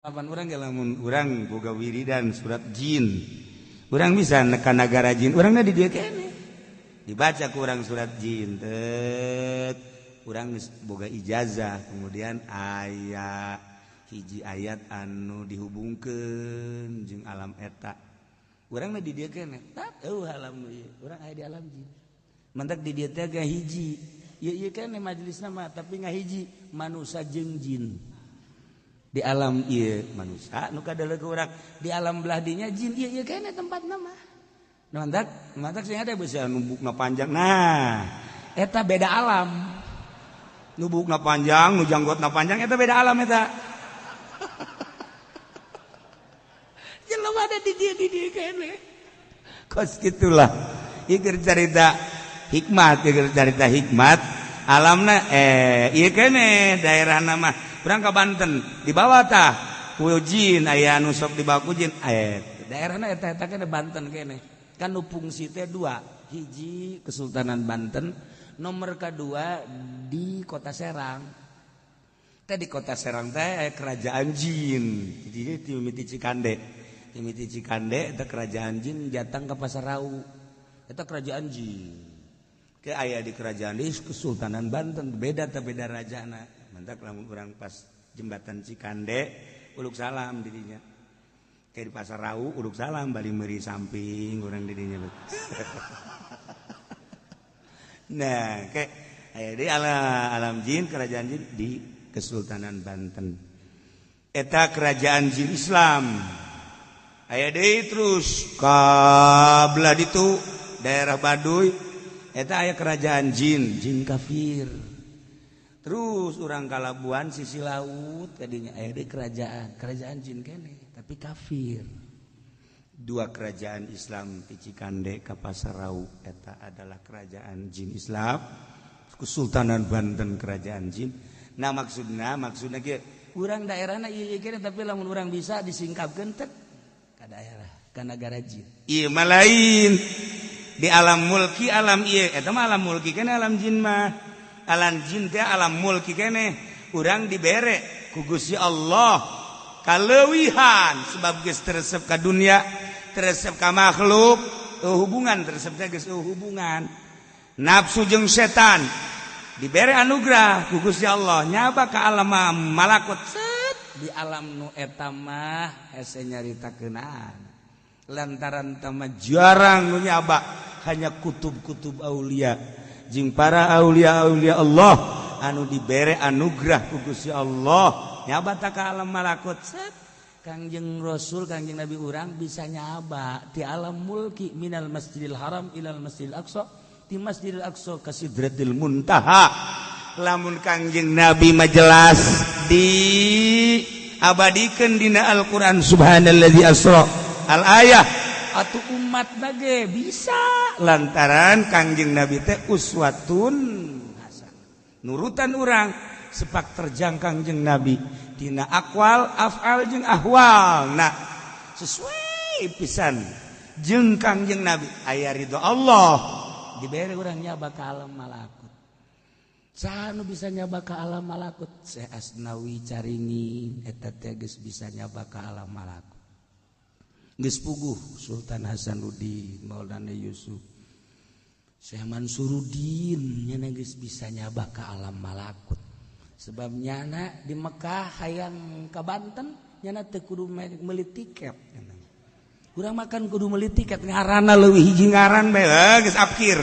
Apan urang ge lamun urang boga wiridan surat jin. Urang bisa neka nagara jin, urangna di dieu keneh. Dibaca ku urang surat jin, tet. Urang geus boga ijazah, kemudian aya hiji ayat anu dihubungkeun jeung alam eta. Urangna di dieu keneh, tat eueuh alam ieu, urang aya di alam jin. Mantak di dieu teh hiji. Ieu ieu keneh majelisna mah tapi ngahiji manusia jeung jin. Di alam ieu manusia nu kadeuleu ku urang, di alam belah dinya jin ieu ieu keneh tempatna mah. Mantak mantak sing ada bisa nu bukna panjang. Nah, eta beda alam. Nu bukna panjang, nu janggotna panjang eta beda alam eta. Jelema ada di dieu keneh. Kos kitulah. Ieu keur carita hikmat, ieu keur carita hikmat alamna ieu keneh daerahna mah. Urang ka Banten dibawa tah ku jin aya anu sok dibawa ku jin daerahna eta eta keneh Banten keneh. Kan nu fungsi teh dua, hiji Kesultanan Banten, nomor kedua di Kota Serang. Teh di Kota Serang teh kerajaan jin. Jadi ti mimiti Cikande. Ti mimiti Cikande eta kerajaan jin datang ke Pasar Rau. Eta kerajaan jin. Ke aya di kerajaan di Kesultanan Banten beda teh beda rajana. Mantak lamun urang pas jembatan Cikande uluk salam dirinya. Kayak di Pasar Rau uluk salam bali meuri samping urang dirinya. Nah, kayak aya di alam jin, kerajaan jin di Kesultanan Banten. Eta kerajaan jin Islam. Aya deui terus ka belah ditu daerah Baduy eta aya kerajaan jin, jin kafir. Terus urang kalabuan sisi laut tadinya aya deui kerajaan, kerajaan jin keneh tapi kafir. Dua kerajaan Islam di Cikande ka Pasar Rau eta adalah kerajaan jin Islam, Kesultanan Banten kerajaan jin. Nah maksudna kieu urang daerahna ieu ieu keneh tapi lamun urang bisa disingkapkeun tek ka daerah ka nagara jin. Ieu mah lain di alam mulki alam ieu eta mah alam mulki keneh alam jin mah. Alam jin teh alam mulki keneh urang dibere ku Gusti Allah kaleuwihan sebab geus teresep ka dunia, teresep ka makhluk, hubungan teresep teh geus hubungan nafsu jeung setan dibere anugerah ku Gusti Allah nyaba ka alam malakut set di alam nu eta mah hese nyaritakeunana lantaran teh mah jarang nu nyaba hanya kutub-kutub aulia jeung para aulia-aulia Allah anu dibere anugerah ku Gusti Allah nyaba ta ka alam malakut set. Kangjeng Rasul Kangjeng Nabi urang bisa nyaba di alam mulki minal Masjidil Haram ilal Masjidil Aqsa di Masjidil Aqsa ka Sidratil Muntaha. Lamun Kangjeng Nabi mah jelas di abadikeun dina Al-Qur'an subhanallazi asra al ayah atuh umat ge bisa lantaran Kangjeng Nabi teh uswatun hasanah nurutan urang sepak terjang Kangjeng Nabi dina aqwal afal jeung ahwal. Nah sesuai pisan jeung Kangjeng Nabi aya ridho Allah dibere urang nyaba ka alam malakut. Saha nu bisa nyaba ka alam malakut? Syekh Asnawi Caringin eta teh geus bisa nyaba ka alam malakut. Geus puguh Sultan Hasanuddin Maulana Yusuf Syekh Mansuruddin nyana geus bisa nyaba ka alam malakut. Sebab nyana di Mekah hayang ka Banten nyana teu kudu meuli tiket. Urang makan kudu meuli tiket ngaranna leuwih hiji ngaran bae geus apkir.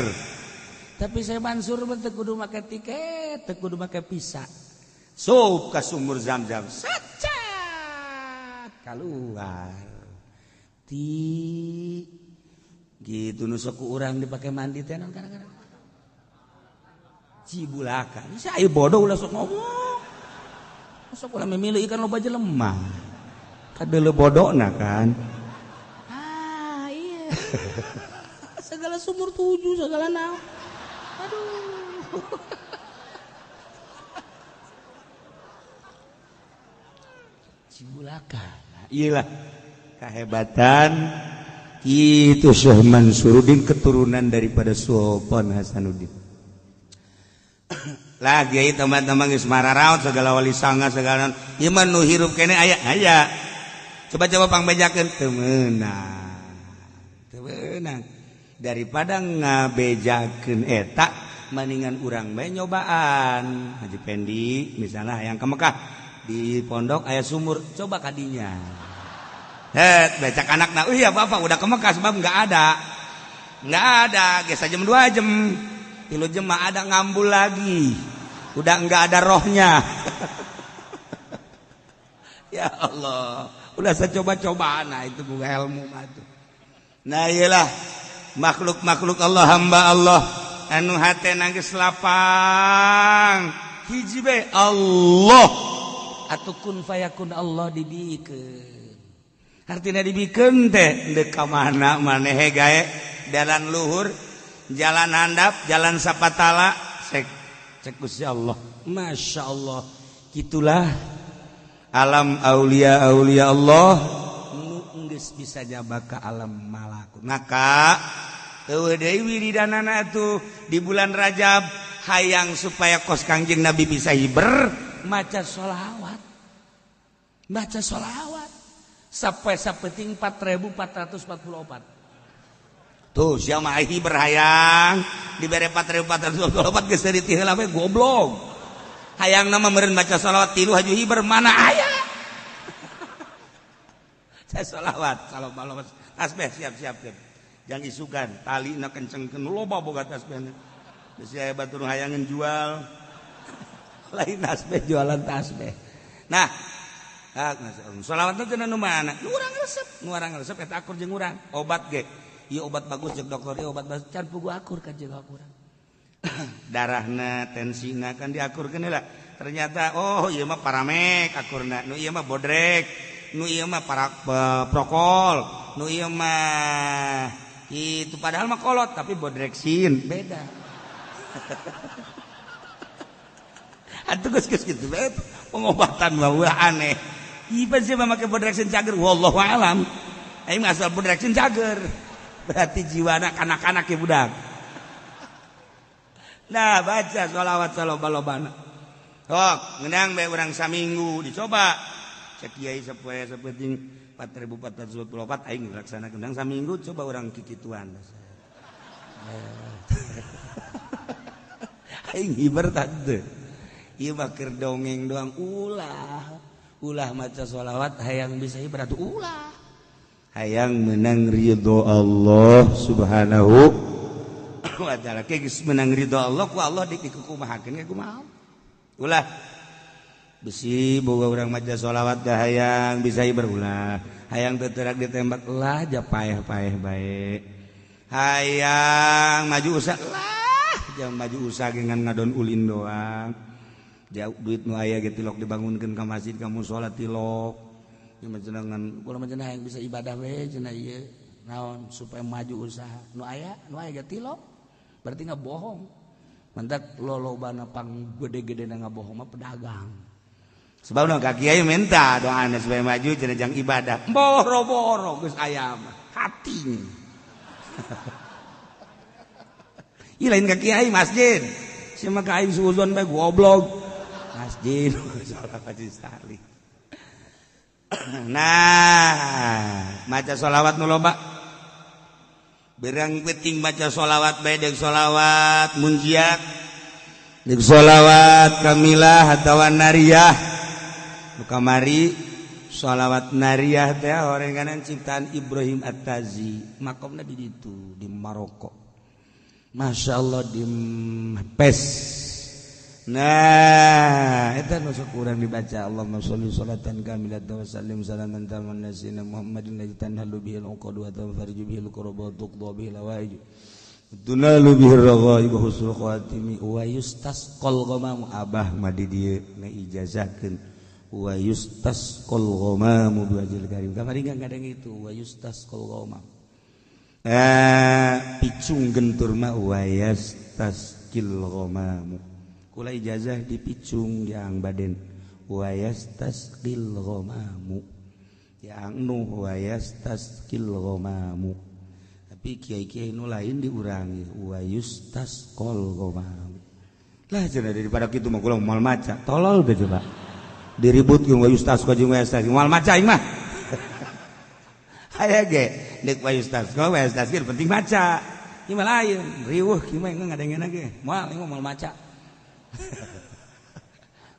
Tapi Syekh Mansur mah teu kudu make tiket, teu kudu make visa. Sup ka sumur Zam-Zam sacat kaluar. Ti gitu nu sok ku urang dipake mandi teh naon kadang-kadang. Cibulakan. Saya bodoh ulah sok ngomong. Sok ulah memilih ikan loba jelema. Kadeuleu bodona kan. Ah iya. Segala sumur tujuh segala naon. Aduh. Cibulakan. Iyalah kehebatan itu Syekh Mansuruddin keturunan daripada Sultan Hasanuddin. Lah kiai teman-teman geus mararaot segala wali sanga segala ieu mah nu hirup keneh aya aya. Coba-coba pangbejakeun teu meunang. Teu meunang. Daripada ngabejakeun eta mendingan urang bae nyobaan. Haji Pendi misalnya hayang ke Mekah di pondok aya sumur, coba kadinya. Het, becak anakna, oh iya bapak udah ke Mekah sebab enggak ada. Enggak ada, geus jam 2 jam. 3 jam mah ada ngambul lagi. Udah enggak ada rohnya. Ya Allah, udah saya coba-coba nah itu bukan ilmu mah tuh. Nah iyalah makhluk-makhluk Allah, hamba Allah anu hatena geus lapang. Hiji bae Allah atuh kun fayakun Allah dibikeun. Artina dibikeun teh deuk ka mana maneh gae jalan luhur, jalan handap, jalan sapatala, cek cek Gusti Allah. Masya Allah. Gitulah alam aulia aulia Allah nu geus bisa jaba ka alam malakut. Maka eueuh deui wiridanana atuh di bulan Rajab hayang supaya kos Kangjeng Nabi bisa hiber maca sholawat. Baca sholawat sampai sapeting 4444. Tuh siapa mah hiber hayang dibere 4444 geus dari ti heula we goblok. Hayang nama meureun baca sholawat tilu haju hiber mana aya. Saya sholawat salom-salom tasbih siap-siap siap. Jangan isukan talina kencengkeun loba boga tasbihna. Geus aya batur hayangeun jual. Lain tasbih jualan tasbih. Nah, sholawat teh nu mana? Nu urang resep, nu urang resep eta akur jeung urang. Obat ge. Ieu obat bagus jeung dokter, ieu obat bagus can pugu akur ka jeung urang. Darahna, tensina kan diakurkeun heula. Ternyata oh ieu mah paramek akurna, nu ieu mah bodrek, nu ieu mah prokol, nu ieu mah itu padahal mah kolot tapi bodreksin beda. Atuh geus kitu bae pengobatan mah ulah aneh. Ieu sih mah make bodreksin cager wallahu alam. Aing asal bodreksin cager. Berarti jiwana kanak-kanak ya budak. Nah baca sholawat saloba-lobana. Sok ngeunang bae urang saminggu dicoba. Cek kiai sapoe sapenting 4444 aing laksanakeun ngeunang saminggu coba urang kikituan. Aing hiber tante. Ieu mah keur dongeng doang ulah. Ulah maca sholawat hayang bisa hiber atuh ulah. Hayang menang ridho Allah Subhanahu wa ta'ala. Geus menang ridho Allah ku Allah dikukumahakeun ge kumaha. Ulah besi boga urang maca sholawat ga hayang bisa hiber ulah. Hayang teu teurak ditembak lah ja paeh-paeh bae. Hayang maju usaha lah jam maju usaha ge ngan ngadon ulin doang. Jauh duit nu aya ge tilok dibangunkeun ka masjid ka musala tilok. Ieu mah cenah ngan kula mah cenah hayang bisa ibadah we cenah ieu naon supaya maju usaha. Nu aya ge tilok. Berarti nggak bohong. Mantak lolobana pang gede-gede na ngabohong mah pedagang. Sebab nu ka kiai minta doana supaya maju cenah jang ibadah. Boro-boro geus aya mah hati. Ieu lain ka kiai masjid. Sia mah ka aing suuzon bae goblok. Masjid sholawat sekali. Nah, maca sholawat nu loba. Berang penting baca sholawat bae deuk sholawat munjiat, deuk sholawat kamilah atawa nariyah. Nu kamari sholawat nariyah teh horenganan ciptaan Ibrahim At-Tazi, makomna di ditu di Maroko. Masya Allah di Pes. Nah, eta nu sok urang dibaca Allahumma sholli sholatan kamilatan wa sallim salaman taman nasina Muhammadin ladzi tanhalu bihil uqad wa tanfariju bihil kurab wa tuqda bihil hawaij tunalu bihir raghaib wa husnul khatimi wa yustasqal ghamamu. Abah mah di dieu ngaijazahkeun wa yustasqal ghamamu biwajhil karim. Kamari kadang itu wa yustasqal ghamam. Picung gentur mah wa yastasqil ghamamu. Kula ijazah dipicung yang baden wa yastasqil ghamamu. Yang nuh wa yastasqil ghamamu. Tapi kiai-kiai nu lain diurangi wa yustasqal ghamamu. Lah cenah daripada kitu mah kula moal maca. Tolol teh coba. Diribut jeung wayustasqa jeung wayustasqi moal maca aing mah. Aya ge deuk wayustasqa wayustasqi penting maca. Ieu mah lain, riweuh kieu mah ngadengena ge. Moal ieu mah moal maca.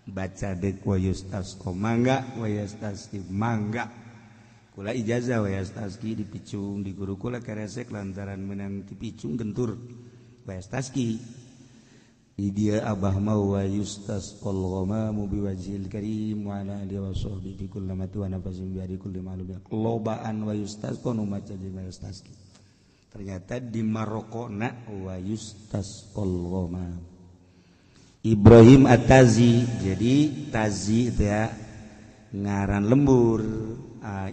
Baca deuk wayustasqa mangga wayustasqi mangga. Kula ijazah wayustasqi dipicung di guru kula keresek lantaran menang dipicung gentur wayustasqi. Di dia abah mau wa yustasqal ghamamu biwajhil karim wa ala alihi wa sahbihi bi kulli ma wa nafasin bi kulli ma'lum. Lobaan wa yustasqa nu maca jeung wayustasqi. Ternyata di Marokona wa yustasqal ghamam. Ibrahim At-Tazi, jadi Tazi teh ngaran lembur.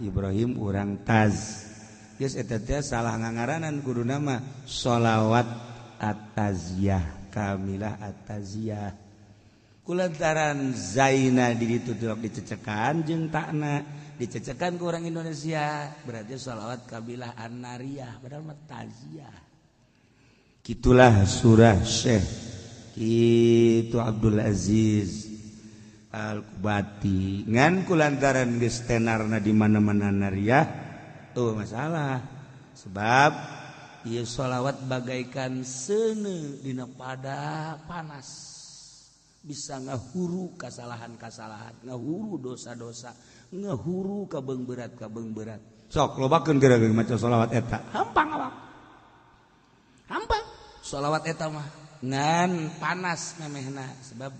Ibrahim urang Taz. Geus eta teh salah ngangaranan kudu nama sholawat At-Taziyah. Kamilah At-Taziyah. Kulantaran Zaina di ditu dicecekan jeung takna dicecekan ku orang Indonesia berarti sholawat kabilah An-Nariyah padahal mah Taziyah. Kitulah surah Syekh itu Abdul Aziz Al-Kubati ngan kulantaran geus tenarna di mana-mana Nariyah eueuh masalah sebab ieu sholawat bagaikan seuneu dina pada panas bisa ngahuru kasalahan-kasalahan ngahuru dosa-dosa ngahuru kabeung berat sok lobakeun geura maca sholawat eta hampang awak hampang sholawat eta mah ngan panas memehna sebab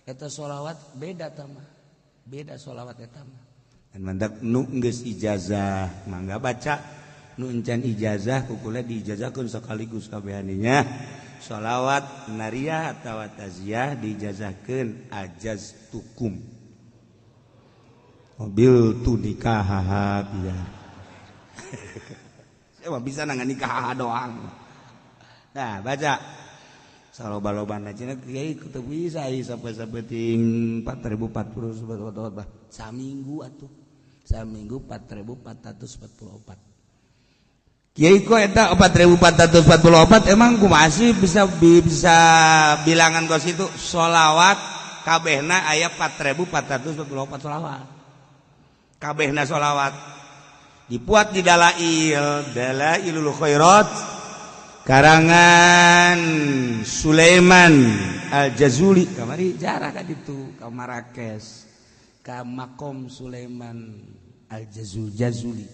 eta sholawat beda tah mah beda sholawat eta mah dan mandak nu geus ijazah mangga baca nu encan ijazah kukula diijazahkeun sekaligus kabehaninya sholawat nariyah atawa taziyah diijazahkeun ajaz tukum mobil tu nikah biar saya mah bisa nangan nikah doang. Nah baca saloba-lobana cenah kiai teu bisa sampai sapeting 4044 saminggu atuh saminggu 4444. Kiai kok eta 4444 emang kumaha sih bisa bilangan kos itu sholawat kabehna aya 4444 sholawat kabehna sholawat dibuat di dalail dalailul khairat karangan Sulaiman Al-Jazuli kamari jarah ka ditu ka Marrakesh ka makom Sulaiman Al-Jazuli.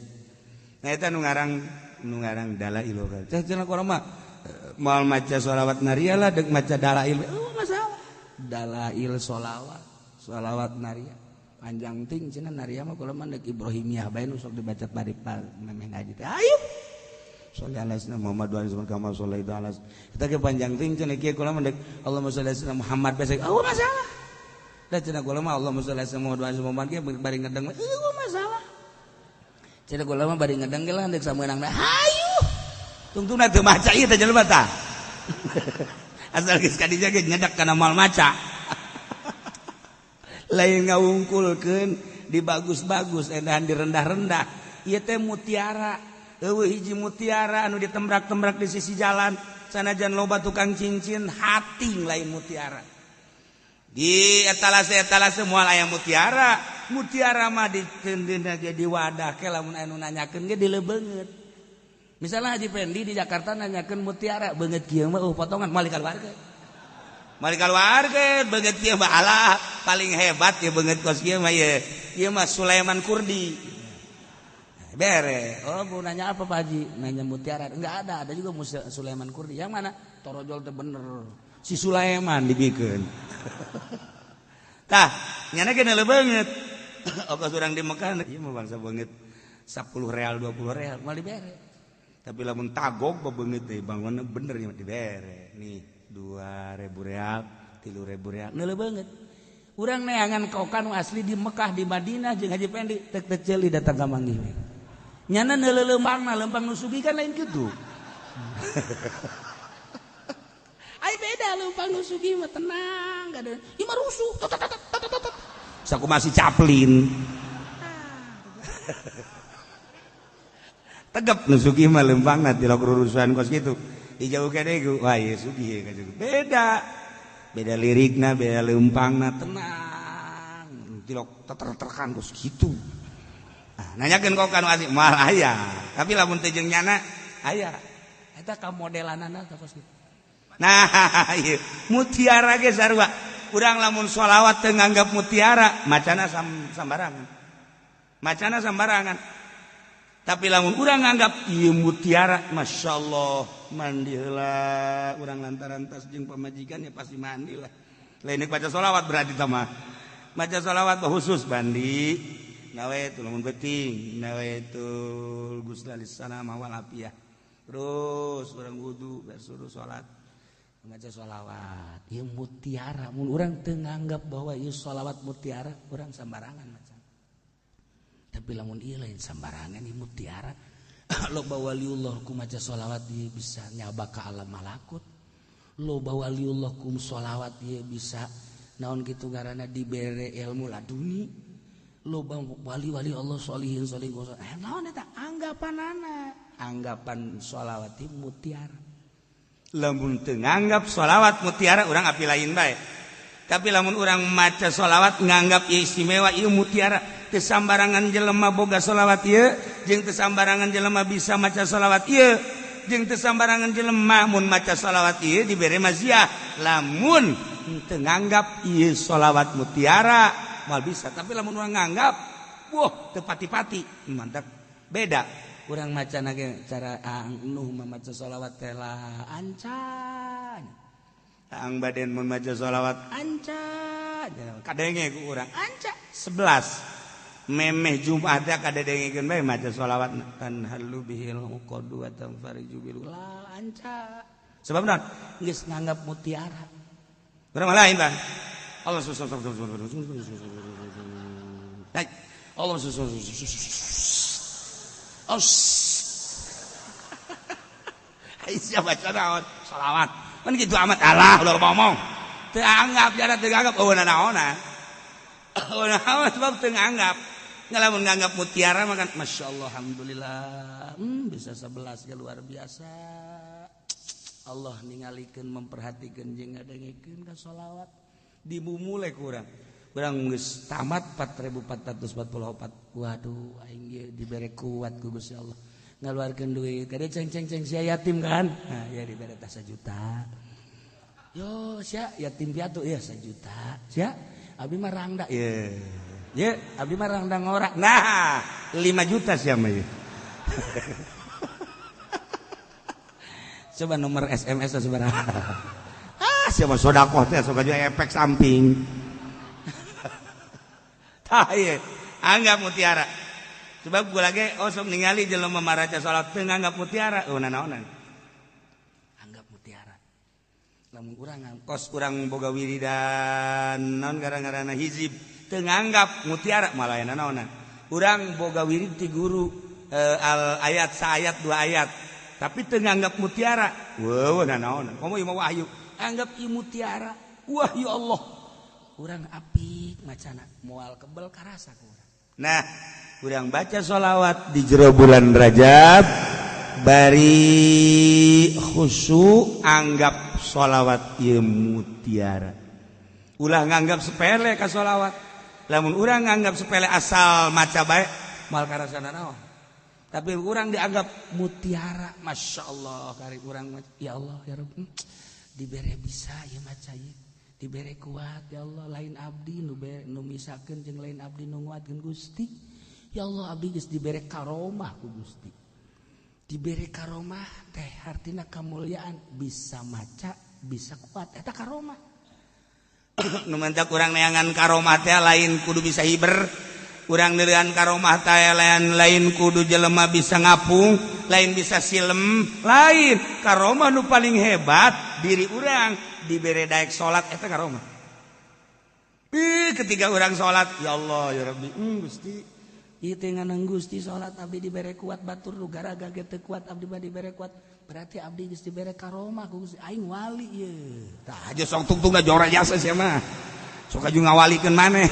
Nah eta nu ngarang dalail khairat. Cah cenah urang mah moal maca sholawat nariyah lah deuk maca dalail. Oh masalah. Dalail sholawat, sholawat nariyah. Panjang ting cenah nariyah mah kula mah deuk Ibrahimiyah bae nu sok dibaca bari memeh ngaji teh. Ayo. Sholli ala sayyidina Muhammad wa ala kama shallaita ala. Kita ge panjang ting cenah kieu kula mah deuk Allahumma sholli ala sayyidina Muhammad bae. Oh masalah. Da cenah kula mah Allahumma sholli ala sayyidina Muhammad wa ala Muhammad ge bari ngedeng. Oh masalah. Cenah kula mah bari ngedeng ge lah deuk sameunang da. Hayu. Tungtungna teu maca ieu teh jelema tah. Asal geus ka dinya ge nyedak kana moal maca. Lain ngawungkulkeun di bagus-bagus endahan di rendah-rendah. Ieu teh mutiara. Eueuh hiji mutiara anu ditembrak-tembrak di sisi jalan sanajan loba tukang cincin hating lain mutiara. Di etalase-etalase moal aya mutiara. Mutiara mah dikeundeuna ge di wadah ke lamun anu nanyakeun ge dilebeungeut. Misalnya Haji Pendi di Jakarta nanyakeun mutiara beungeut kieu mah potongan moal dikaluarkeun. Moal dikaluarkeun beungeut kieu mah alah paling hebat ya beungeut kos kieu mah ye. Ieu mah Sulaiman Kurdi. Bere. Oh, mau nanya apa Pak Haji? Nanya mutiara. Enggak ada, ada juga Sulaiman Kurdi. Yang mana? Torojol teh bener. Si Sulaiman dibikeun. Tah, nyana ge neuleuh beungeut. Okos urang di Mekah ieu mah bangsa beungeut 10 real 20 real moal dibere. Tapi lamun tagog beungeut teh bangunna bener nya dibere. Nih 2000 real, 3000 real. Neuleuh beungeut. Urang neangan kokan asli di Mekah di Madinah jeung Haji Pendi tek tek ceuli datang ka manggih. Nyana neuleuh lempangna lempang nu sugih kan lain kitu. Ai beda lempang nu sugih mah tenang gak ada. Ieu mah rusuh. Tot tot tot tot tot. Saku masih Chaplin. Tegep nu sugih mah lempangna tilok rurusuhan kos kitu. Dijauh kene ku wah ieu sugih ka beda. Beda lirikna, beda leumpangna, tenang. Tilok teter-terkan kos kitu. Nah, nanyakeun kok kanu asli moal aya. Tapi lamun teu jeung nyana aya. Eta ka modelanana teh kos kitu. Nah, ieu mutiara ge sarua. Urang lamun sholawat teu nganggap mutiara, macana sambarangan. Macana sambarangan. Tapi lamun urang nganggap ieu mutiara, Masya Allah, mandi heula urang lantaran tas jeung pamajikan ya pasti mandi lah. Lain baca sholawat berarti tah mah. Maca sholawat khusus mandi. Nawaitu lamun beuting, nawaitul ghusla lissalama wal afiyah. Terus urang wudu beres salat. Maca sholawat ieu mutiara. Mun urang teu nganggap bahwa ieu sholawat mutiara, urang sambarangan maca. Tapi lamun ieu lain sambarangan ieu mutiara. Loba waliullah ku maca sholawat ieu bisa nyaba ka alam malakut. Loba waliullah ku sholawat ieu bisa naon kitu ngaranna dibere ilmu laduni. Loba wali-wali Allah sholihin sholihin. Naon eta anggapanana? Anggapan sholawat ieu mutiara. Lamun teu nganggap sholawat mutiara urang api lain bae. Tapi lamun urang maca sholawat nganggap ieu istimewa ieu mutiara, teu sambarangan jelema boga sholawat ieu, jeung teu sambarangan jelema bisa maca sholawat ieu, jeung teu sambarangan jelema mun maca sholawat ieu dibere maziah. Lamun teu nganggap ieu sholawat mutiara moal bisa. Tapi lamun urang nganggap, wah teu pati-pati, mantap beda. Urang maca ge cara Nuh maca sholawat teh lah ancan. Ang baden mun maca sholawat anca kadenge ku urang anca 11 memeh Jumat teh kadengekeun bae maca sholawat tanhalu bihil uqadu wa tanfariju bil la anca. Sebab naon? Geus nganggap mutiara. Urang mah lain, Bang. Allah Allah Aisyah baca naon? Sholawat. Kan gitu amat alah ulah ngomong. Teu anggap jara teu anggap eueuh naonan. Eueuh naon sebab teu nganggap. Ngalamun nganggap mutiara mah kan masyaallah alhamdulillah. Bisa 11 ge luar biasa. Allah ningalikeun memperhatikeun jeung ngadengekeun ka sholawat. Dimumule ku urang. Urang geus tamat 4444. Waduh aing ge dibere kuat ku Gusti Allah. Ngaluarkeun duit kade ceng-ceng-ceng sia yatim kan. Nah, ya dibere tah 1 juta. Yo sia yatim piatu ya 1 juta. Sia abdi mah rangda ye. Ye abdi mah rangda ngorak. Nah, 5 juta sia mah ye. Coba nomor SMS sabaraha. Ah, sia mah sedekah teh sok aja efek samping. Tah ye, anggap mutiara. Sebab gue lagi osok ningali jelema maraca salat teu nganggap mutiara, eueuh nanaonan. Anggap mutiara. Lamun urang kos urang boga wiridan naon gara-garana hizib teu nganggap mutiara malah nanaonan. Urang boga wirid ti guru al ayat saayat dua ayat, tapi teu nganggap mutiara. Weuh nanaonan. Komo ieu mah wahyu. Anggap ieu mutiara. Wah ya Allah. Urang apik macana moal kebel karasa ku urang. Nah, urang baca sholawat di jero bulan Rajab bari khusyuk anggap sholawat ieu mutiara. Ulah nganggap sepele ka sholawat. Lamun urang nganggap sepele asal maca bae moal karasana naon. Tapi urang dianggap mutiara, Masya Allah kari urang ya Allah ya Rabb dibere bisa ieu maca ieu. Dibere kuat ya Allah lain abdi nu nu misakeun jeung lain abdi nu nguatkeun Gusti. Ya Allah abdi geus dibere karomah ku Gusti. Dibere karomah teh artina kamuliaan bisa maca bisa kuat eta karomah. Nu mantap urang neangan karomah teh lain kudu bisa hiber. Urang neangan karomah teh lain kudu jelema bisa ngapung, lain bisa silem, lain karomah nu paling hebat diri urang dibere daek salat eta karomah. Ketika urang salat ya Allah ya Rabbi, Gusti ieu teh nganang Gusti salat abdi dibere kuat batur nu garaga ge teu kuat abdi mah dibere kuat berarti abdi geus dibere karomah ku Gusti aing wali ieu. Tah aja sok tungtungna jora jasa sia mah. Sok aju ngawalikeun maneh.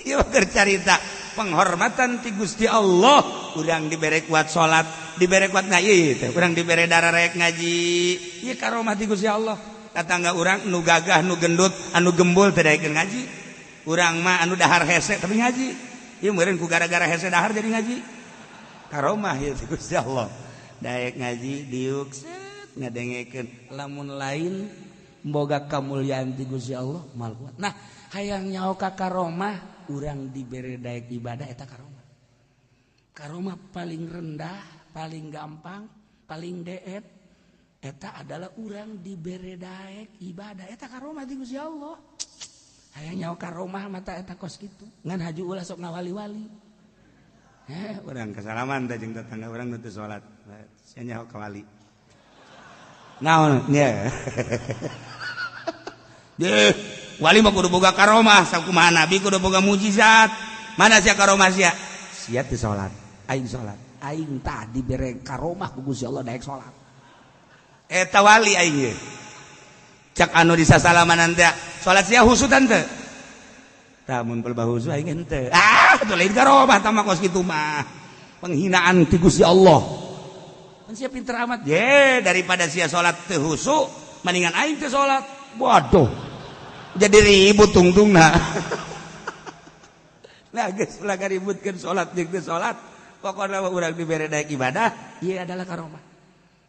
Ieu keur carita penghormatan ti Gusti Allah, urang dibere kuat salat, dibere kuat ngaji teh, urang dibere darah rek ngaji, ieu karomah ti Gusti Allah. Tetangga urang nu gagah, nu gendut, anu gembul teu daekeun ngaji. Urang mah anu dahar hese tapi ngaji. Ieu meureun ku gara-gara hese dahar jadi ngaji. Karomah ieu teh Gusti Allah. Daek ngaji diuk set ngadengekeun. Lamun lain boga kamulyaan ti Gusti Allah mal kuat. Nah, hayang nyaho ka karomah urang dibere daek ibadah eta karomah. Karomah paling rendah, paling gampang, paling deet eta adalah urang dibere daek ibadah eta karomah ti Gusti Allah. Hayang nyaho karomah mata eta kos kitu. Ngan haju ulah sok ngawali-wali. Urang kasalaman teh jeung tetangga urang nu teu salat. Sia nyaho ka wali. Naon nya? Deh, wali mah kudu boga karomah, sakumaha nabi kudu boga mukjizat. Mana sia karomah sia? Sia teu salat, aing salat. Aing tah dibere karomah ku Gusti Allah daek salat. Eta wali aing ye. Cak anu disasalamanan teh, salat sia husutan teu? Tah mun pelbah husu aing henteu. Ah, teu lain karomah tah mah kos kitu mah. Penghinaan ti Gusti Allah. Kan sia pinter amat. Ye, daripada sia salat teu husu, mendingan aing teu salat. Waduh. Jadi ribut tungtungna. Nah, geus ulah ributkeun salat jeung teu salat. Pokona mah urang dibere daek ibadah, ieu adalah karomah.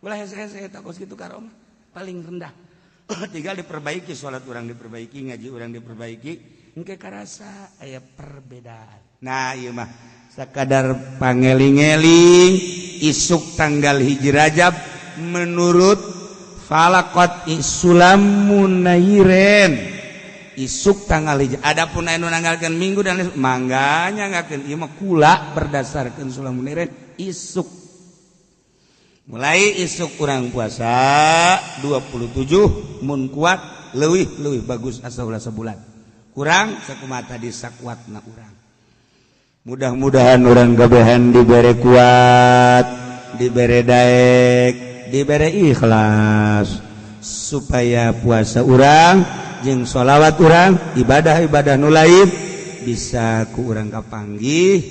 Ulah hese-hese eta kos kitu karomah paling rendah. Tinggal diperbaiki salat urang diperbaiki, ngaji urang diperbaiki, engke karasa aya perbedaan. Nah, ieu mah sakadar pangeling-eling isuk tanggal 1 Rajab menurut falaqat Sulamun Nairen. Isuk tanggal 1. Adapun anu nanggalkeun Minggu dan mangga nyanggakeun ieu mah kula berdasarkeun Sulamun Nairen isuk. Mulai isuk kurang puasa 27 mun kuat leuwih-leuwih bagus asa ulah sebulan. Kurang sakumaha tadi sakuatna urang. Mudah-mudahan urang gabehan dibere kuat, dibere daek, dibere ikhlas supaya puasa urang jeung sholawat urang, ibadah-ibadah nu lain bisa ku urang kapanggih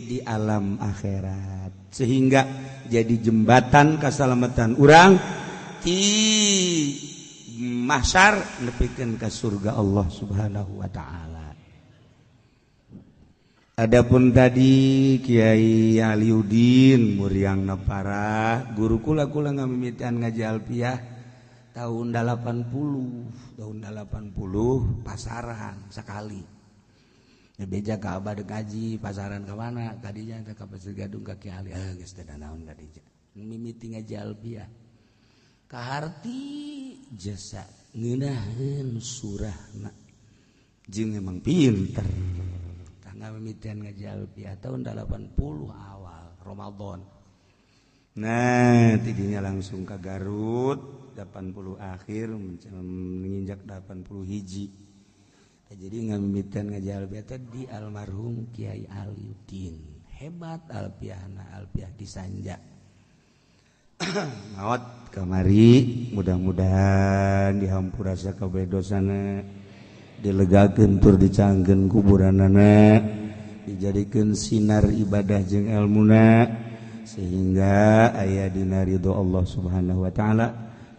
di alam akhirat sehingga jadi jembatan keselamatan urang di mahsyar nepikeun ka surga Allah Subhanahu wa taala. Adapun tadi Kiai Aliudin muriangna parah, guru kula kula ngamimitian ngaji alfiah tahun 80, tahun 80 pasaran sekali. Beja ka abah dek ngaji pasaran ka mana? Kadinya teh ka Pasir Gadung ka Ki Ali. Ah geus teu naon kadinya. Mimiti ngaji alfiah. Kaharti jasa ngeunaheun surahna. Jeung emang pinter. Tah ngamimitian ngaji alfiah tahun 80 awal Ramadan. Nah, tidinya langsung ke Garut 80 akhir menginjak 80 hiji. Jadi ngamimitian ngaji alfiah teh di almarhum Kiai Aliudin. Hebat alfiahna, alfiah disanja. Maot kamari mudah-mudahan dihampura sakabeh dosana, dilegakeun tur dicangkeun kuburanana, dijadikeun sinar ibadah jeung elmuna sehingga aya dina ridho Allah Subhanahu wa taala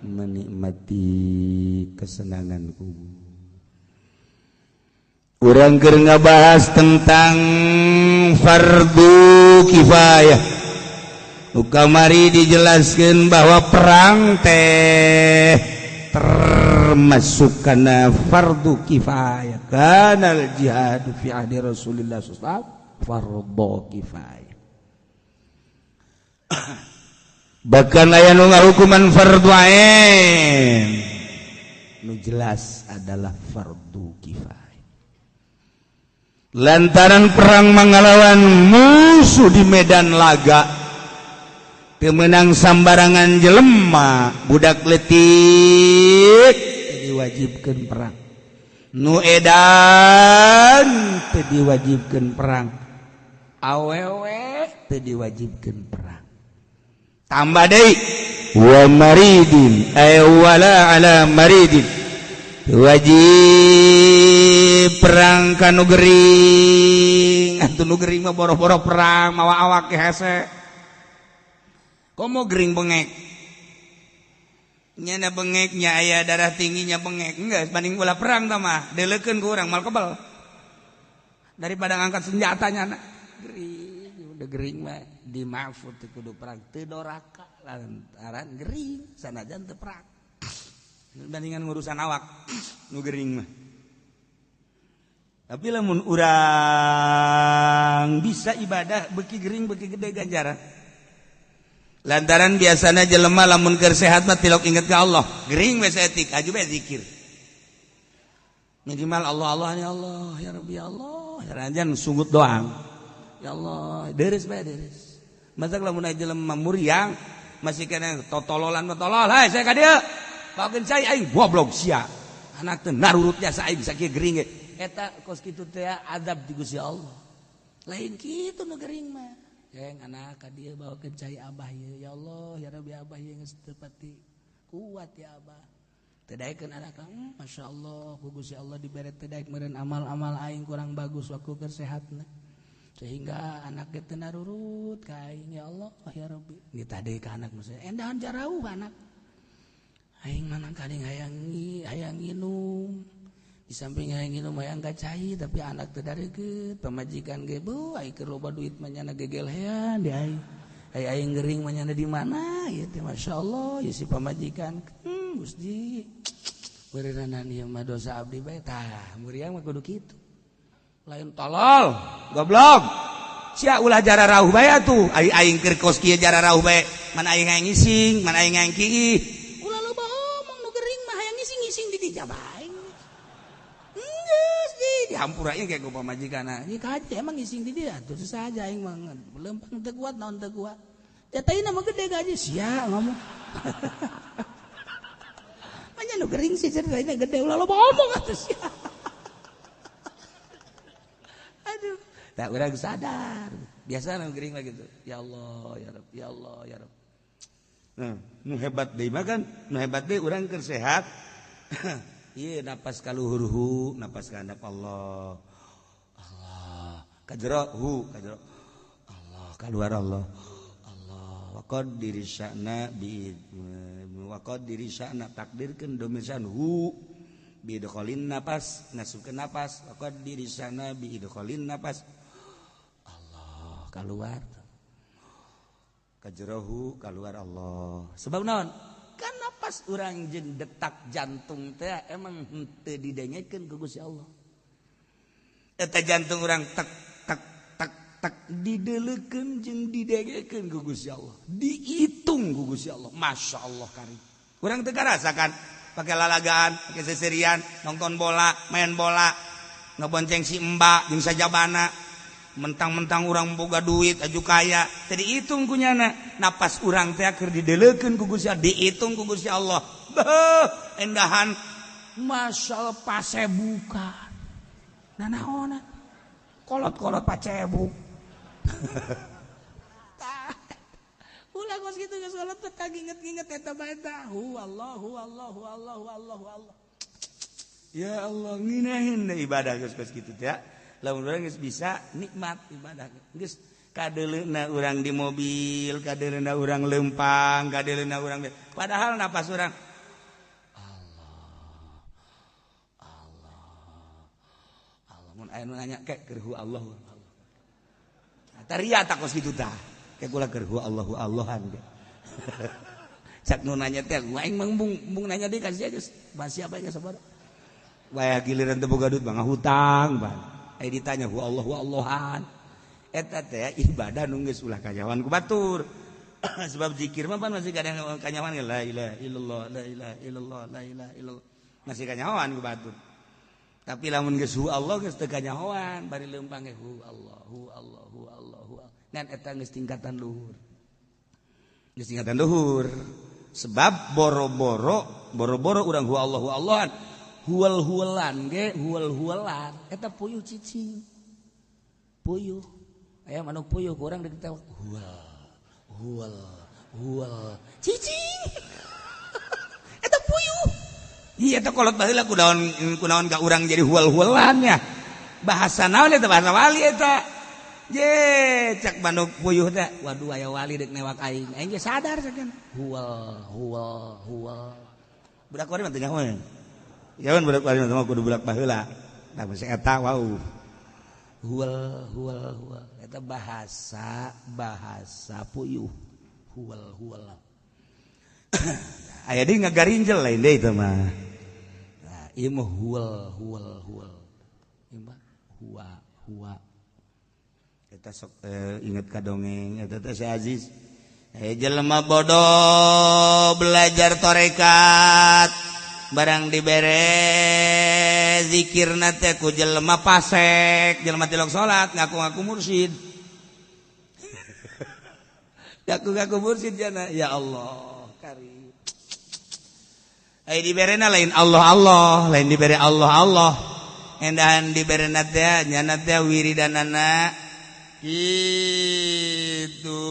menikmati kesenangan kubur. Urang keur ngabahas tentang fardu kifayah. Kamari dijelaskan bahwa perang teh termasuk karena fardu kifayah. Kanal jihad fi ahdi Rasulillah sallallahu fardu kifayah. Bahkan aya nu ngahukuman fardu ain. Nu jelas adalah fardu kifayah. Lantaran perang mangalawan musuh di medan laga kemenang sambarangan jelema budak letik diwajibkan perang, nu edan teu diwajibkan perang, awewe teu diwajibkan perang. Tambah deui wa maridin ay wala ala maridin, wajib perang ka nu gering. Atuh nu gering mah boro-boro perang mawa awak hese. Komo gering bengek. Nyana bengeknya aya darah tingginya bengek enggak banding ulah perang tah mah deleukeun ku urang mal kebal daripada ngangkat senjatanya anak gering udah gering mah di mahfud teu kudu perang teu doraka lantaran gering sanajan teu perang bandingan ngurusan awak nu gering mah. Tapi lamun urang bisa ibadah beki gering beki gede ganjaran. Lantaran biasanya jelema lamun keur sehat mah tilok inget ka Allah. Gering we saeutik aju bae zikir. Minimal Allah Allah ya Allah ya Rabbi ya Allah. Ranjan sunggut doang. Ya Allah, deres bae deres. Matak lamun aya jelema muriang masih kena totololan totolol, hai saya ka dieu. Bawakeun cai aing goblok sia. Anak teh narurut jasa aing sakieu gering ge. Eta kos kitu teh azab di Gusti Allah. Lain kitu nu gering mah. Yang anak ka dieu bawakeun cai abah ieu ya Allah ya Rabbi abah ieu geus teu pati kuat ya abah. Teu daekeun anak masyaallah ku Gusti Allah dibere teu daek meureun amal-amal aing kurang bagus waktu keur sehatna. Sehingga anak ge teu narurut ka aing ya Allah ya Rabbi. Nitah deui ka anak maksudnya endahan jarauh anak. Aing mana kadang hayang hayang nginum. Di samping hayang nginum hayang ka cai tapi anak teu darekeut, pamajikan ge beuh aing keur loba duit mah nyana gegelhean di aing. Ai aing gering mah nyana di mana ieu teh masyaallah ieu si pamajikan. Gusti. Beureunan ieu mah dosa abdi bae tah, muriang mah kudu kitu. Lain tolol, goblok. Sia ulah jara rauh bae atuh. Ai aing keur kos kieu jara rauh bae, mana aing hayang ngising, mana aing hayang kiih. Ulah loba omong nu gering mah hayang ngising-ngising di dieu bae. Geus di dihampura ieu kayak ku pamajikanna. Ieu kaje emang ngising di dieu atuh susah aja aing mah lempang teu kuat naon teu kuat. Jataina mah gede gaji sia ngomong. Manya nu gering sih ceritanya gede ulah loba omong atuh sia. Aduh, tak urang sadar. Biasa nu gering mah gitu. Ya Allah, ya Rabb, ya Allah, ya Rabb. Nah, nu hebat deui mah kan, nu hebat deui urang keur sehat. Ieu napas ka luhur hu, napas ka handap Allah. Allah, ka jero hu, ka jero Allah, kaluar Allah. Allah, wa qaddiri sya'na bi wa qaddiri sya'na takdirkeun domisan hu bi idkhalin napas, ngasupkeun napas, wa qaddiri sya'na bi idkhalin napas. Allah, kaluar. Ka jero hu, kaluar Allah. Sebab naon? Kan napas urang jeung detak jantung teh emang henteu didengekeun ku Gusti Allah. Eta jantung urang tek tek tek tek dideleukeun jeung didengekeun ku Gusti Allah. Dihitung ku Gusti Allah. Masya Allah karim. Urang teu karasakan pakai lalagaan, pakai seserian, nonton bola, main bola, ngebonceng si mbak jeung sajabana. Mentang-mentang urang boga duit aju kaya, teu dihitung ku nyana. Napas urang teh keur dideleukeun ku Gusti Allah, dihitung ku Gusti Allah. Beuh, endahan masyaallah pasebukan. Nanaonan? Kolot-kolot pacebuk. Ulah kos kitu geus kolot teh inget-inget eta bae tah. Hu Allahu Allahu Allahu Allahu Allah. Ya Allah nginahin ibadah geus kos kitu teh. Lamun urang geus bisa nikmat ibadah geus kadeuleuna urang di mobil, kadeuleuna urang lempang, kadeuleuna urang padahal napas urang Allah Allah Allah mun aya nu nanya kek keur hu Allah Allah. Taria tak kos kitu tah. Kek kula keur hu Allahu Allahan ge. Cak nu nanya teh aing mah embung nanya deui ka sia geus basi apa geus sabar. Waya giliran teu boga duit mah ngahutang bang. Ai ditanya hu Allahu Allahan. Eta teh ibadah nu geus ulah kanyawan ku batur. Sebab zikir mah pan masih kadang kanyawan la ilaha illallah la ilaha illallah la ilaha illallah. Masih kanyawan ku batur. Tapi lamun geus hu Allah geus teu kanyawan bari leumpang ge hu Allah hu Allah hu Allah hu Allah. Dan eta geus tingkatan luhur. Geus tingkatan luhur. Sebab boro-boro boro-boro urang hu Allah hu Allahan. Huwal-huwalan ge huwal-huwalan eta puyuh cicing. Puyuh. Aya manuk puyuh kurang diketawa huwal huwal huwal cicing. Eta puyuh. Iya eta kolot baheula kunaon kunaon ka urang jadi huwal-huwalan ya. Bahasa naon eta bahasa wali eta. Je cak manuk puyuh teh, waduh aya wali dek newak aing. Aing ge sadar sakeun. Huwal huwal huwal. Budak wali mah teu nyaho. Ya budak wali mah kudu budak baheula. Tah bisi eta wau. Huwal huwal huwal. Eta bahasa bahasa puyuh. Huwal huwal. Aya deui ngagarinjel lain deui teh mah. Nah, ieu mah huwal huwal huwal. Ieu mah huwa huwa. Eta sok inget ka dongeng eta teh si Aziz. Jelema bodoh belajar torekat barang dibere zikirna teh ku jelema pasek, jelema tilok salat ngaku-ngaku mursyid. Ngaku-ngaku mursyid jana, ya Allah karim. Ai diberena lain Allah Allah, lain dibere Allah Allah. Endahan diberena teh nyana teh wiridanana itu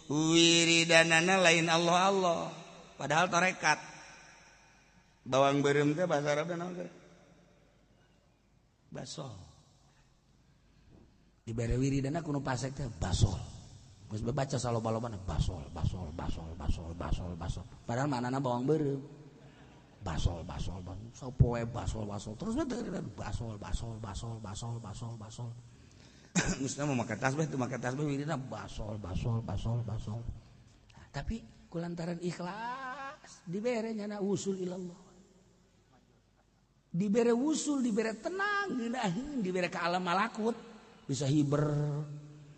wiridanana lain Allah Allah, padahal tarekat. Bawang beureum teh bahasa Arabna naon teh? Basol. Dibere wiridana kudu pasek teh basol. Geus baca saloba-lobana basol basol basol basol basol basol. Padahal manana bawang beureum. Basol basol basol. Sapoe basol basol. Terus teh basol basol basol basol basol basol. Geus mah make tasbih teu make tasbih wiridna basol basol basol basol. Nah, tapi kulantaran ikhlas dibere nyana usul ilallah. Dibere usul, dibere tenang, ngeunaheun, dibere ka alam malakut, bisa hiber,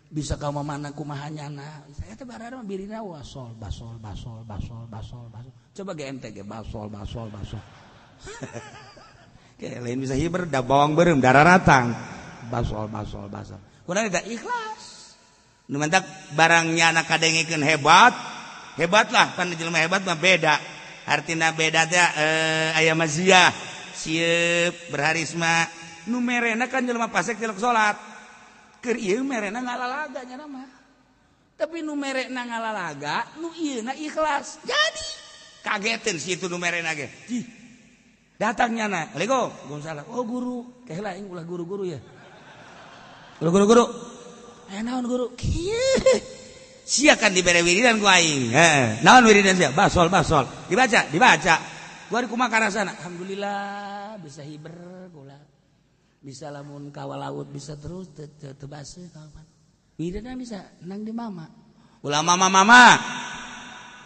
bisa ka mana kumaha nyana. Saya teh barang mah birina wasol basol basol basol basol basol. Coba GMT ge basol basol basol. Kayak lain bisa hiber da bawang beureum dararatang. Basol basol basol. Kunaon eta ikhlas. Nu mantak barangnya anak kadengekeun hebat, hebatlah pan jelema hebat mah beda. Artina beda teh aya maziah, sieup berharisma. Nu merena kan jelema pasek tilok salat. Keur ieu merena ngalalaga nya mah. Tapi nu merena ngalalaga, nu ieu na ikhlas. Jadi kageteun si itu nu merena ge. Jih. Datang nyana. Assalamualaikum. Waalaikumsalam. Oh guru, keheula aing ulah guru-guru ya. Guru-guru. Naon guru? Kieu. Sia kan dibere wiridan ku aing. Heeh. Naon wiridan sia? Basol basol. Dibaca, dibaca. Gua di kumaha karasana? Alhamdulillah bisa hiber kula. Bisa lamun kawa laut bisa terus teu baseuh kapan. Wiridan bisa nang di mama. Ulah mama mama.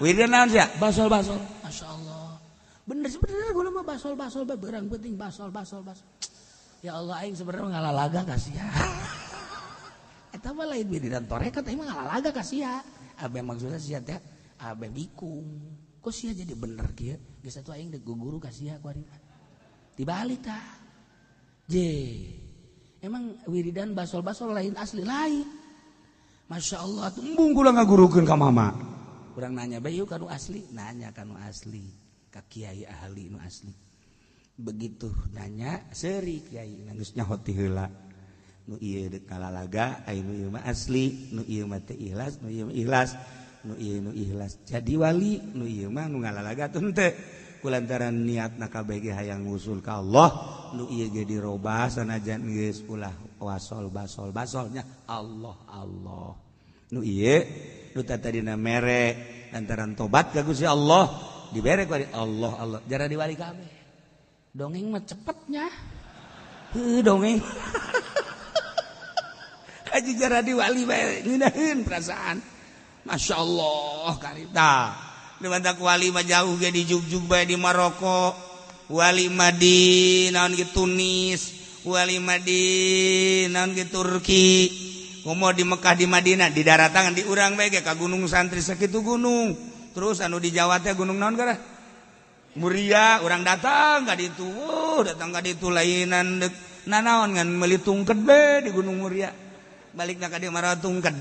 Wiridan naon sia? Basol basol. Masyaallah. Bener sebenarnya gua mah basol basol bae berang penting basol basol basol. Ya Allah aing sebenarnya ngalalaga ka sia. Eta mah lain wiridan torekat emang ngalalaga ka sia. Abe maksudna sia teh abe bikung. Kok sia jadi bener kieu? Geus atuh aing deuk guru ka sia ku ari. Dibalik tah. Je. Emang wiridan basol-basol lain asli lain. Masya Allah atuh embung kula ngagurukeun ka mama. Urang nanya bae yeuh ka nu asli, nanya ka nu asli, ka kiai ahli nu asli. Begitu nanya seuri kiai geus nyaho ti heula. Nu ieu deuk ngalalaga, ai nu ieu mah asli, nu ieu mah teu ikhlas, nu ieu mah ikhlas, nu ieu nu ikhlas. Jadi wali, nu ieu mah nu ngalalaga atuh henteu. Kulantaran niatna kabeh ge hayang ngusul ka Allah, nu ieu ge dirobah sanajan geus ulah wasol basol basolnya Allah Allah. Nu ieu nu tadina mere lantaran tobat ka Gusti Allah dibere ku Allah Allah. Jara diwali kabeh. Dongeng mah cepetnya. Heuh dongeng. Haji jara diwali bae ngeunaheun perasaan. Masya Allah karita. Di mantak wali mah jauh ge di Jugjug bae di Maroko. Wali mah di naon ge Tunis, wali mah di naon ge Turki. Komo di Mekah di Madinah, di daratangan di urang bae ge ka gunung santri sakitu gunung. Terus anu di Jawa teh gunung naon gara? Muria, urang datang ka ditu. Datang ka ditu lainan deuk nanaon ngan meuli tungked be di Gunung Muria. Balikna ka dieu mah tungked.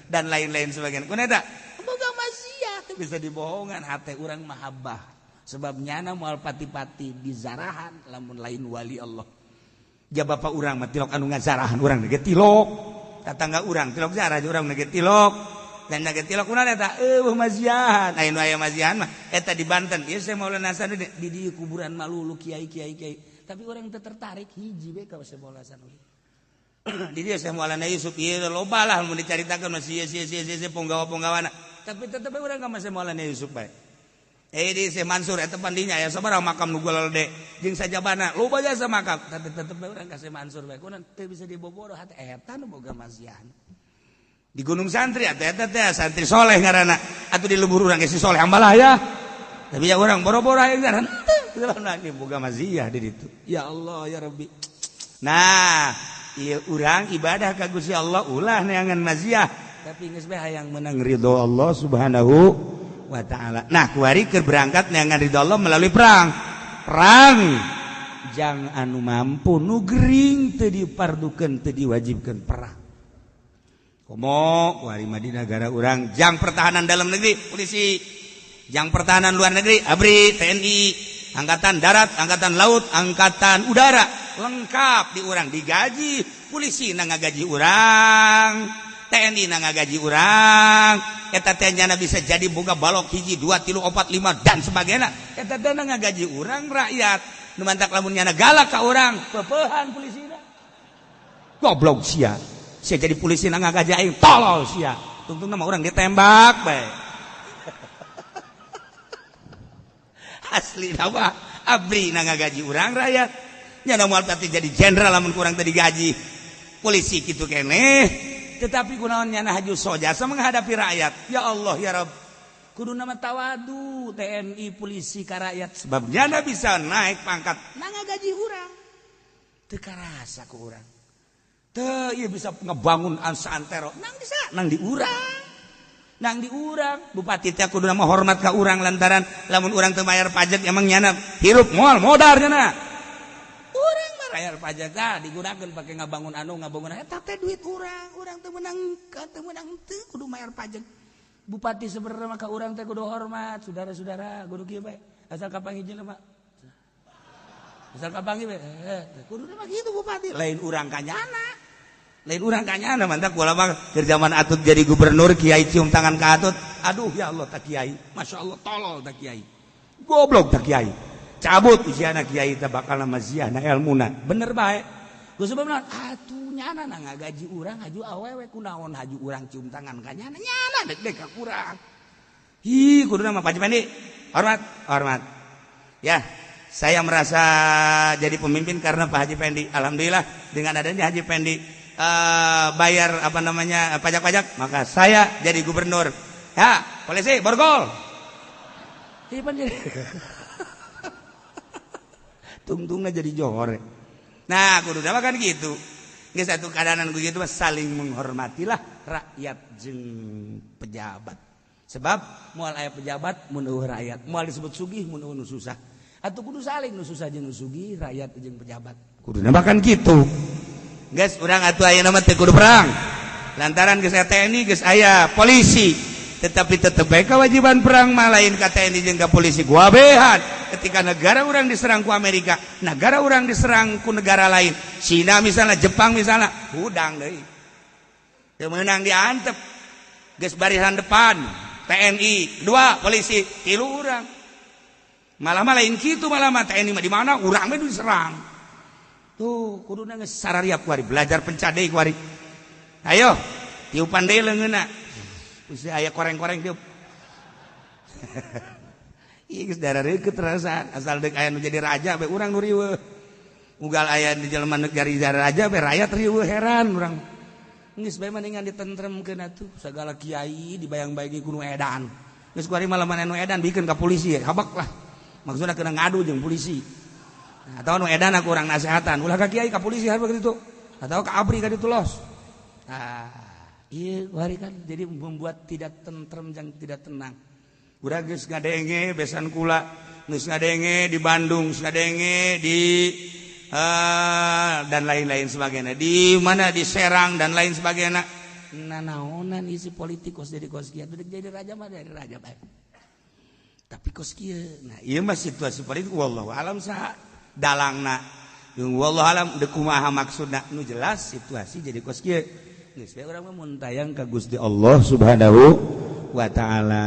Dan lain-lain sebagainya. Kun eta boga maziah teu bisa dibohongan hate urang mahabbah. Sebab nyana moal pati-pati dizarahan lamun lain wali Allah. Ja bapa urang mah tilok anu ngazarahan urang ge tilok. Tatangga urang tilok zarah urang ge tilok. Dan ge tilok kunaon eta eueuh maziahan. Aya nu aya maziahan mah eta di Banten. Ieu saya Maulana Hasanuddin di dieu kuburan malulu kiai-kiai kiai. Tapi urang teu tertarik hiji we ka Maulana Hasanuddin. Di dia Syekh Maulana Yusuf ieu loba lah mun dicaritakeun masih ieu ieu ieu punggawa-punggawana. Tapi tetep urang ka Syekh Maulana Yusuf bae. Di Syekh Mansur eta pandinya aya sabaraha makam nu gede jeung sajabana loba jasa makam, tapi tetep urang ka Syekh Mansur bae. Kunaon teu bisa diboboro hate eta nu boga maziah. Di Gunung Santri atuh eta teh santri soleh ngaranna. Atuh di lembur urang ge si soleh ambalah ya. Tapi ya urang boro-boro aya ngaranna teu boga maziah di ditu. Ya Allah ya Rabbi. Nah, ieu urang ibadah ka Gusti Allah ulah neangan maziah, tapi geus bae hayang menang ridho Allah Subhanahu wa ta'ala. Nah, kuari keur berangkat neangan ridho Allah melalui perang. Perang jang anu mampu nu gering teu dipardukeun teu diwajibkeun perang. Komo kuari mah di negara urang jang pertahanan dalam negeri polisi, jang pertahanan luar negeri ABRI, TNI, angkatan darat, angkatan laut, angkatan udara, lengkap di urang digaji, polisi na ngagaji urang, TNI na ngagaji urang, eta teh nyana bisa jadi boga balok hiji, 2, 3, 4, 5 dan sebagainya. Eta teh na ngagaji urang rakyat. Nu mantak lamun nyana galak ka urang, peupehan polisina. Goblok sia. Sia jadi polisi na ngagaji aing, tolol sia. Tungtungna mah urang ditembak bae. Asli nama ABRI na ngagaji urang rakyat. Nyana moal pati jadi jenderal lamun kurang tadi gaji. Polisi kitu keneh. Tetapi kunaon nyana haju sojasa menghadapi rakyat. Ya Allah ya Rabb. Kudu nama tawadu TNI polisi ka rakyat sebab nyana bisa naik pangkat na ngagaji urang. Teu karasa ku urang. Teu ieu bisa ngebangun santero nang bisa nang di urang. Nang di urang bupati teh kudu nama hormat ka urang lantaran lamun urang teu bayar pajak emang nyana hirup moal modar nyana. Urang mah bayar pajak tah digunakeun pake ngabangun anu ngabangun eta teh duit urang, urang teu meunang teu kudu bayar pajak. Bupati sebenarnya mah ka urang teh kudu hormat, saudara-saudara kudu kieu bae. Asal kapanggih jelema. Asal kapanggih bae kudu mah kitu bupati, lain urang ka nyana. Lain urang kanyana mantak kula mah keur zaman Atut jadi gubernur kiai cium tangan ka Atut. Aduh ya Allah tak kiai. Masya Allah tolol tak kiai. Goblok tak kiai. Cabut usiana kiai teh bakal maziah na elmuna. Bener bae. Geus sebabna atuh nyana na ngagaji urang haju awewe kunaon haju urang cium tangan ka nyana nyana dek-dek ka kurang. Hi kuduna mah Pak Pendi. Hormat, hormat. Ya, saya merasa jadi pemimpin karena Pak Haji Pendi. Alhamdulillah dengan adanya Haji Pendi bayar apa namanya pajak-pajak, maka saya jadi gubernur. Ya, polisi borgol. Tungtungnya jadi johor. Nah, kudu kan gitu. Geus satu keadaan begitu saling menghormatilah rakyat jeung pejabat. Sebab moal aya pejabat mun eueuh rakyat, moal disebut sugih mun eueuh nu susah. Atuh kudu saling nu susah jeung nu sugih, rakyat jeung pejabat. Kuduna kan gitu. Geus urang atuh ayeuna mah teu kudu perang. Lantaran geus aya TNI, geus aya polisi. Tetapi tetep bae kewajiban perang mah lain ka TNI jeung ka polisi. Guabehan ketika negara urang diserang ku Amerika, negara urang diserang ku negara lain, Cina misalnya, Jepang misalnya, hudang deui. Teu meunang diantep. Geus barisan depan TNI, dua polisi, tilu urang. Malah mah lain kitu, malah mah TNI mah di mana urang mah diserang. Tuh kuduna geus sarariap kuari belajar pencade kuari. Ayo, tiupan deui leungeunna. Geus aya koreng-koreng tiup. Ieu geus darareukeut rasa asal deuk aya nu jadi raja bae urang nu riweuh. Ugal aya di jelema nu jadi raja bae rakyat riweuh heran urang. Geus bae mendingan ditentremkeun atuh sagala kiai dibayang-bayangi ku nu edan. Geus kuari mah lamun anu edan bikeun ka polisi habak lah. Maksudna kena ngadu jeung polisi. Atau nu edan aku urang nasehatan, ulah ka kiai ka polisi harus begitu. Atau ka ABRI ka ditu los. Ah, ieu kuari kan jadi membuat tidak tentrem jeung tidak tenang. Urang geus ngadenge besan kula, geus ngadenge di Bandung, geus ngadenge di dan lain-lain sebagainya. Di mana di Serang dan lain sebagainya. Nanaonan isi politik kos jadi kos kieu, jadi raja mah dari raja bae. Tapi kos kieu. Nah, ieu mah situasi politik wallahu alam saha dalangna. Jeung wallahu alam deuk kumaha maksudna nu jelas situasi jadi kos kieu. Geus bae urang mah mun tayang ka Gusti Allah Subhanahu wa ta'ala.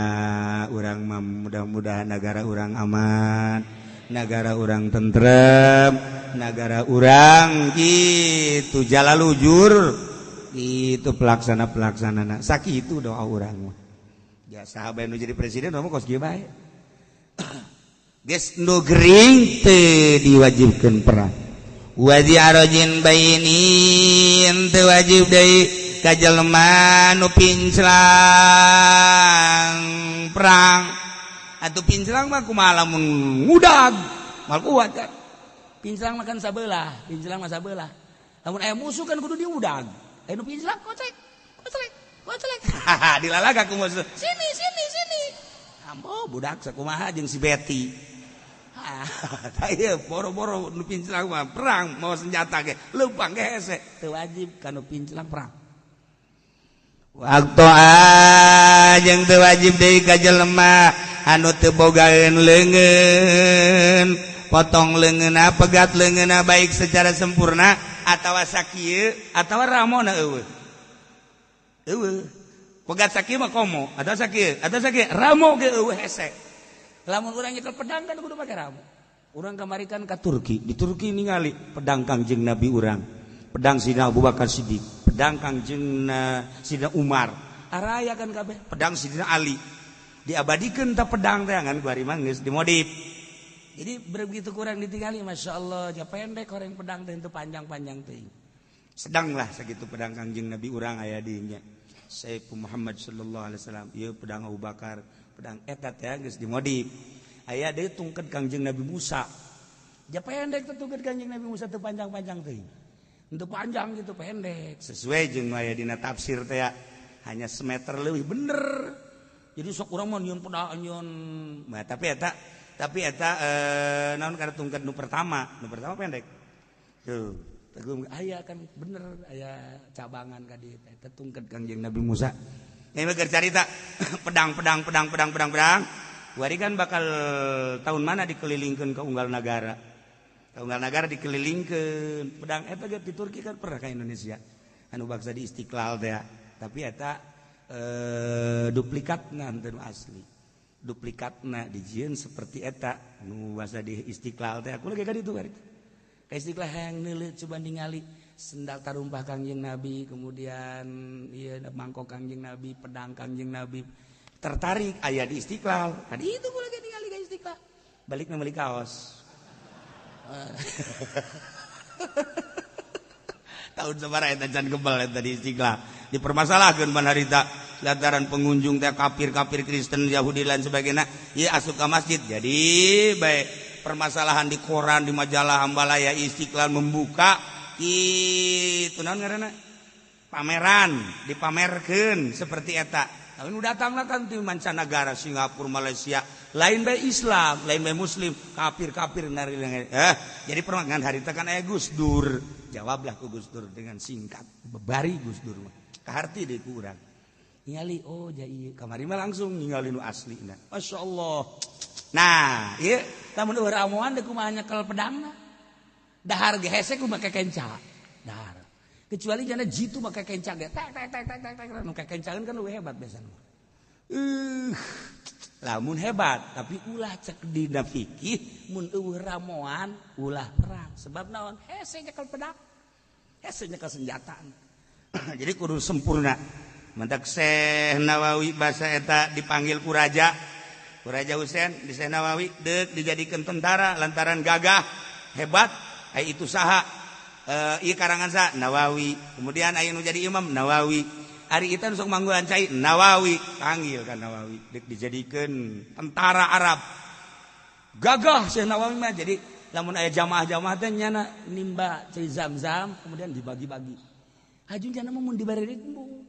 Urang mah mudah-mudahan negara urang aman, negara urang tentrem, Nagara urang gitu jalalujur itu pelaksana-pelaksana sakitu doa urang mah. Ya sahabat nu jadi presiden mah kos kieu bae. Geus nu gering teu diwajibkeun perang. Wazi arojin bainin teu wajib deui ka jelema nu pinclang perang. Atuh pinclang mah kumaha lamun ngudag mal kuat kan. Pinclang mah kan sabelah, pinclang mah sabelah. Lamun aya musuh kan kudu diudag. Aya nu pinclang kocek, kocek, kocek. Haha, dilalaga ku musuh. Sini, sini, sini. Ambo budak sakumaha jeung si Betty. Ah, ieu boro-boro nu pinclang mah perang mau senjata ge leumpang ge hese. Teu wajib ka nu pinclang perang. Waktu jeung teu wajib deui ka jelema anu teu bogaeun leungeun, potong leungeunna, pegat leungeunna baik secara sempurna atawa sakieu atawa ramona eueuh. Eueuh. Pegat sakieu mah komo atawa sakieu, atawa sakieu ramo ge eueuh hese. Lamun urang nyekel pedang kan kudu pake ramo. Urang kamari kan ka Turki, di Turki ningali pedang Kangjeng Nabi urang, pedang Sidina Abu Bakar Siddiq, pedang Kangjeng Sidina Umar, araya kan kabeh, pedang Sidina Ali. Diabadikeun ta pedang teh ngan ku ari mah geus dimodif. Jadi begitu kurang ditinggali Masya Allah, ja pendek orang pedang teh itu panjang-panjang teh. Sedanglah sakitu pedang Kangjeng Nabi urang aya di nya. Sayyid Muhammad sallallahu alaihi wasallam, ieu pedang Abu Bakar, pedang eta teh geus dimodif. Aya deui tungket Kangjeng Nabi Musa. Ja pendek teh tungket Kangjeng Nabi Musa teu panjang-panjang teh. Untuk panjang gitu pendek. Sesuai jeung aya dina tafsir teh hanya semeter leuwih bener. Jadi sok urang mah nyieun pedang nyieun. Nah, tapi eta naon kana tungket nu pertama pendek. Tuh, tegung aya kan bener aya cabangan ka dieu teh eta tungket Kangjeng Nabi Musa. Ini mah keur carita pedang pedang pedang pedang pedang pedang. Wari kan bakal tahun mana dikelilingkeun ke unggal nagara. Ke unggal nagara dikelilingkeun. Pedang eta ge di Turki kan pernah ka Indonesia. Anu bangsa di Istiqlal teh. Tapi eta duplikatna henteu nu asli. Duplikatna dijieun seperti eta nu bangsa di Istiqlal teh. Aku lagi ka ditu bari. Ka Istiqlal hayang neuleuh coba ningali sendal tarumpah Kangjeng Nabi, kemudian ieu mangkok Kangjeng Nabi, pedang Kangjeng Nabi. Tertarik aya di Istiqlal. Tadi itu gua lagi ningali ka Istiqlal. Balik meuli kaos. Tahun sabaraha eta can kebal eta di Istiqlal. Dipermasalahkeun ban harita lantaran pengunjung teh kafir-kafir Kristen, Yahudi lain sebagainya, ieu asup ka masjid. Jadi baik permasalahan di koran, di majalah Hambalaya Istiqlal membuka itu naon ngaranna? Pameran, dipamerkeun seperti eta. Lalu datanglah kan di mancanegara Singapura, Malaysia, lain bae Islam, lain bae Muslim, kafir-kafir nari. Jadi permangan harita kan aya Gus Dur. Jawablah ku Gus Dur dengan singkat. Bebari Gus Dur mah. Kaharti deui ku urang. Ningali oh ja ieu kamari mah langsung ningali nu aslina. Masyaallah. Nah, ieu lamun eueuh ramuan deui kumaha nyekel pedangna. Dahar ge hese ku make kenca. Dahar. Kecuali jana jitu make kenca ge tek tek tek tek tek tek nu kekencangan kan leuwih hebat biasana. Lamun hebat tapi ulah cek dina fikih mun eueuh ramoan ulah perang sebab naon hese nyekel pedang. Hese nyekel senjata. Jadi kudu sempurna. Mantak Syekh Nawawi basa eta dipanggil ku raja. Ku Raja Husein di Syekh Nawawi deuk dijadikeun tentara lantaran gagah hebat ai itu saha ieu karangan sa Nawawi. Kemudian aya nu jadi imam Nawawi. Ari eta nu sok manggulan cai Nawawi, panggil kan Nawawi deuk dijadikeun tentara Arab. Gagah Syekh Nawawi mah jadi lamun aya jamaah-jamaah teh nyana nimba cai Zam-zam kemudian dibagi-bagi. Hajun jana mah mun dibere embung.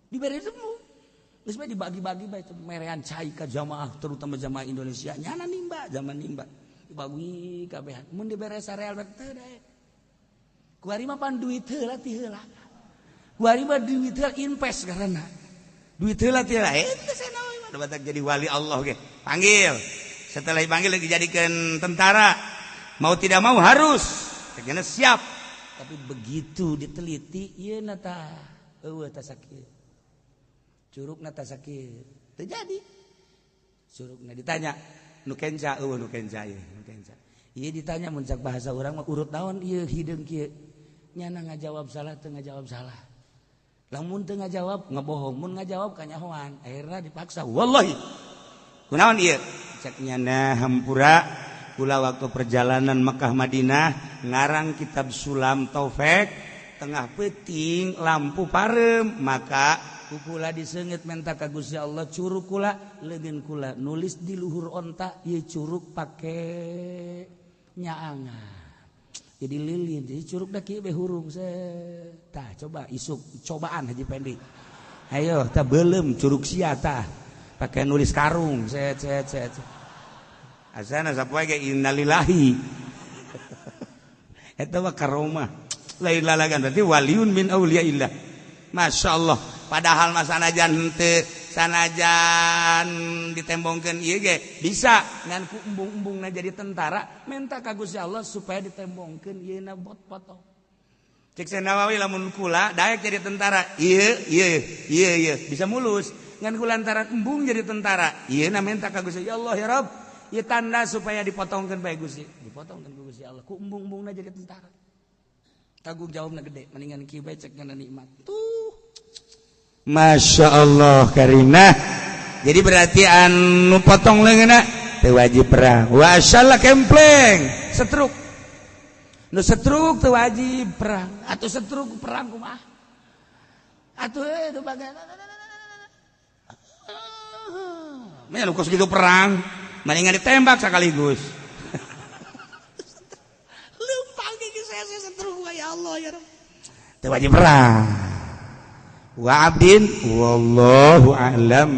Dibere embung. Geus bae dibagi-bagi bae merean cai ka jamaah terutama jamaah Indonesia nyana nimba zaman nimba. Dibagi kabehan. Mun dibere sareal teu daek. Kuari mah pan duit heula ti heula. Kuari mah duit heula invest karena. Duit heula ti heula. Teu Syekh Nawawi mah batak jadi wali Allah ge. Panggil. Setelah dipanggil dijadikan tentara. Mau tidak mau harus. Karena siap. Tapi begitu diteliti ieu na tah eueuh tah sakieu. Curugna tah sakieu. Teu jadi. Curugna ditanya nu kenca eueuh nu kenca ieu, nu kenca. Ieu ditanya mun cak bahasa urang mah urut naon ieu hideung kieu. Nyana ngajawab salah teu ngajawab salah. Lamun teu ngajawab ngebohong, mun ngajawab kanyahoan. Akhirna dipaksa. Wallahi. Kunaon ieu? Cek nyana hampura kula waktu perjalanan Mekah Madinah ngarang kitab Sulam Taufik tengah peting lampu parem maka kula disengit menta ka Gusti Allah curug kula leungeun kula nulis di luhur onta ieu curug pake nyaangan. Jadi lilin jadi curug da kieu be hurung tah coba isuk cobaan Haji Pendi ayo tah beuleum curug sia tah pake nulis karung set set set asana sapoe ge innalillahi eta mah karomah lain lalagan berarti waliun min auliyaillah. Masya Allah padahal mah sanajan henteu sanajan ditembongkeun ieu ge bisa ngan ku embung-embungna jadi tentara minta ka Gusti Allah supaya ditembongkeun ieu na bot potong. Cek Nawawi lamun kula daek jadi tentara ieu ieu ieu ieu bisa mulus ngan ku lantaran embung jadi tentara ieu na minta ka Gusti ya Allah ya Rabb ieu tanda supaya dipotongkeun bae Gusti dipotongkeun ku Gusti Allah ku embung-embungna jadi tentara. Tanggung jawabna gede mendingan kieu bae cek ngana nikmat tuh. Masya Allah karina. Jadi berarti anu potong leungeunna teu wajib perang. Wa asyalla kempleng setruk. Nu setruk teu wajib perang. Atuh setruk perang kumaha? Atuh itu bagian. Mah nu kos kitu perang, mendingan ditembak sekaligus. Leumpang ge saya setruk ya Allah ya Rabb. Teu wajib perang. Wa abdin wallahu a'lam.